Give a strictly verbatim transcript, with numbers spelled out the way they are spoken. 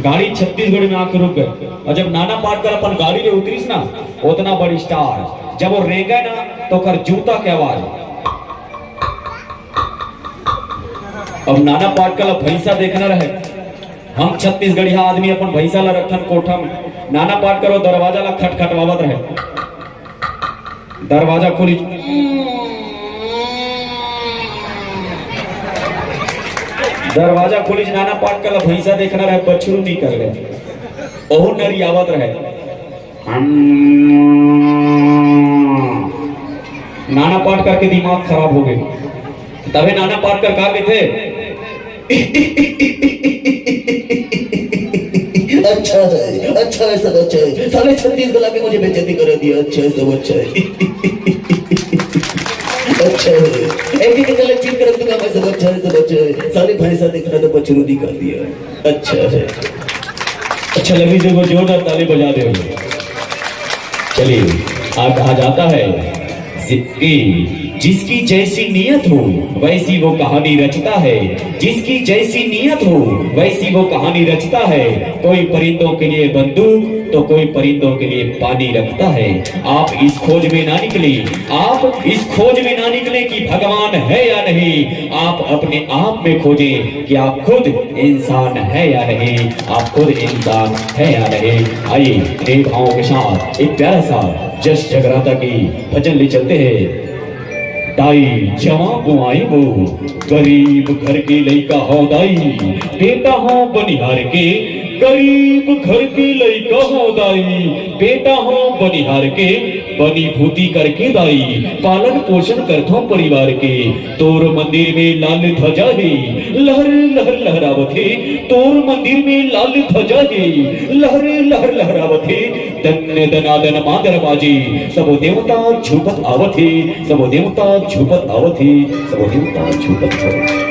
गाड़ी छत्तीसगढ़ी में आके रुक गे। अउ जब नाना पाटकर अपन गाड़ी ले उतरिस ना, ओतना बड़ स्टार, जब वो रेंगे ना, त ओकर जूता के आवाज। अब नाना पाटकर ला भैंसा देखना रहे। हम छत्तीसगढ़िया आदमी अपन भैंसा ला रखथन कोठा में। नाना पाटकर वो दरवाजा ला खटखटवावत रहे। दरवाजा खुलिस, दरवाजा खुलिस, नाना पाटकर ला भैंसा देखना रहे, बछरू निकल गे। ओहू नरियावत रहे। नाना पाटकर के दिमाग खराब हो गे। तभे नाना पाटकर का कहिथे? अच्छा है, अच्छा है, सब अच्छा है। साले छत्तीसगढ़ आके मुझे बेइज्जती करा दिया। अच्छा है, सब अच्छा है। अच्छा है, एक एक गलत चीज कर दूंगा मैं। सब अच्छा है, सब अच्छा है। साले भैंसा देखना तो बछरू निकाल दिया। अच्छा है। अच्छा लगी जो वो जोरदार ताली बजा दे। चलिए, आ कहा जाता है कि जिसकी जैसी नीयत हो, वैसी वो कहानी रचता है। जिसकी जैसी नीयत हो, वैसी वो कहानी रचता है। कोई परिंदों के लिए बंदूक, तो कोई परिंदों के लिए पानी रखता है। आप इस खोज में ना निकले, आप इस खोज में ना निकले कि भगवान है या नहीं। आप अपने आप में खोजें कि आप खुद इंसान है या नहीं, आप खुद इंसान है या नहीं। आइए, नए भावों के साथ एक प्यारा सा जस जगराता की भजन ले चलते हैं। दाई जवां बुआई वो, गरीब घर के लइका हो दाई, बेटा हो बनिहार के, गरीब घर के लइका हो दाई, बेटा हो बनिहार के, बनी भूती करके दाई, पालन पोषण करथों परिवार के। तोर मंदिर में लाल ध्वजा हे, लहर लहर लहरावत हे। तोर मंदिर में लाल ध्वजा हे, लहर लहर लहरावत हे। दन दनादन मादर बाजे, सबो देवता झूमत आवत हे, सबो देवता झूमत आवत हे, सबो देवता झूमत आवत हे।